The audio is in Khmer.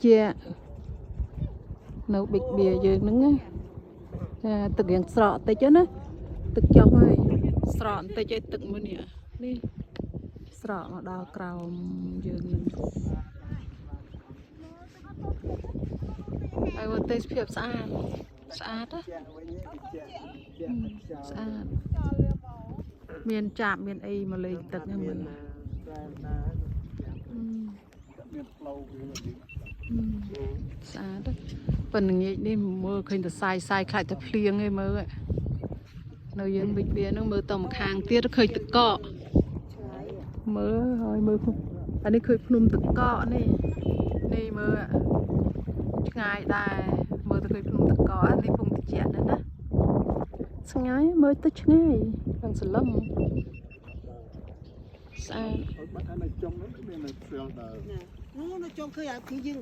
ជានៅ Big Bear យើងហ្នឹងណាចាទឹករៀងស្រកតិចណាទឹកចុះហើយស្រកបន្តិចឲ្យទឹកមួយនេះនេះស្រកមកដល់ក្រោមយើងហ្នឹងហើយមើលទេសភាពស្អាតស្អាតណា ជាក់វិញជាក់ជាក់ខ្យល់ ស្អាតមានចាបមានអីមកលេងទឹកហ្នឹងមើល ស្រែណាមានផ្លូវវានេះ ស្អាតប៉ុន្តែងាកនេះមើលឃើញតែសាយសាយខ្លាចតែភ្លៀងឯងមើលនៅយើងវិចវាហ្នឹងមើលទៅម្ខាងទៀតឃើញទឹកកកមើលហើយមើលអានេះឃើញភ្នំទឹកកកនេះនេះមើលឆ្ងាយដែរមើលទៅឃើញភ្នំទឹកកកនេះពងតិចណាស់ណាឆ្ងាយមើលទៅឆ្ងាយខាងសលឹមស្អាត បាត់ថានៅចុងហ្នឹងមាននៅ trail ដើរ នោះនៅចុងឃើញអាគឺយើង